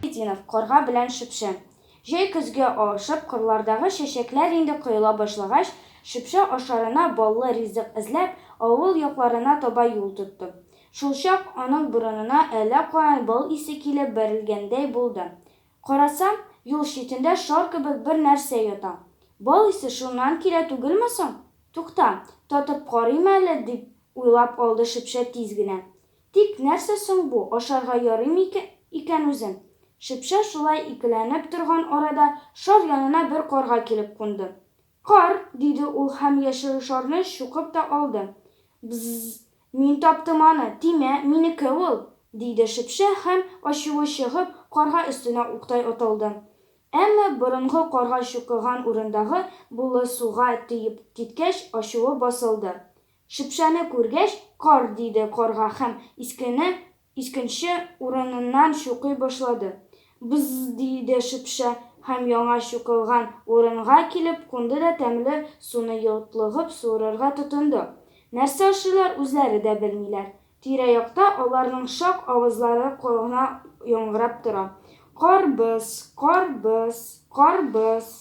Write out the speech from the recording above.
Билалетдинов, Карга белән шөпшә. Җәй көзгә авышып, кырлардагы чәчәкләр инде коела башлагач, шөпшә ашарына баллы ризык эзләп, авыл якларына таба юл тотты. Шулчак аның борынына әллә каян бал исе килеп бәрелгәндәй булды. Караса, юл читендә шар кебек бер нәрсә ята. Бал исе шуннан килә түгелме соң? Тукта, татып карыйм әле, дип уйлап алды шөпшә тиз генә. Тик нәрсә соң бу, ашарга ярый икән үзен? Шөпшә шулай икеләнеп торган арада шар янына бер карга килеп кунды. Кар! диде ул һәм яшел шарны чукып та алды. Бз-з! Мин таптым аны, тимә, минеке ул! диде шөпшә һәм, ачуы чыгып, карга өстенә уктай атылды. Әмма борынгы карга чукыган урындагы буллы суга тиеп киткәч, ачуы басылды. Шөпшәне күргәч, Кар! диде карга һәм искене икенче урыныннан чукый башлады. Бз-з! диде шөпшә һәм яңа чукылган урынга килеп кунды да тәмле суны йотлыгып суырырга тотынды. Нәрсә ашыйлар, үзләре дә белмиләр. Тирә-якта аларның шак авазлары гына яңгырап тора. Кар-быз! Кар-быз! Кар-быз!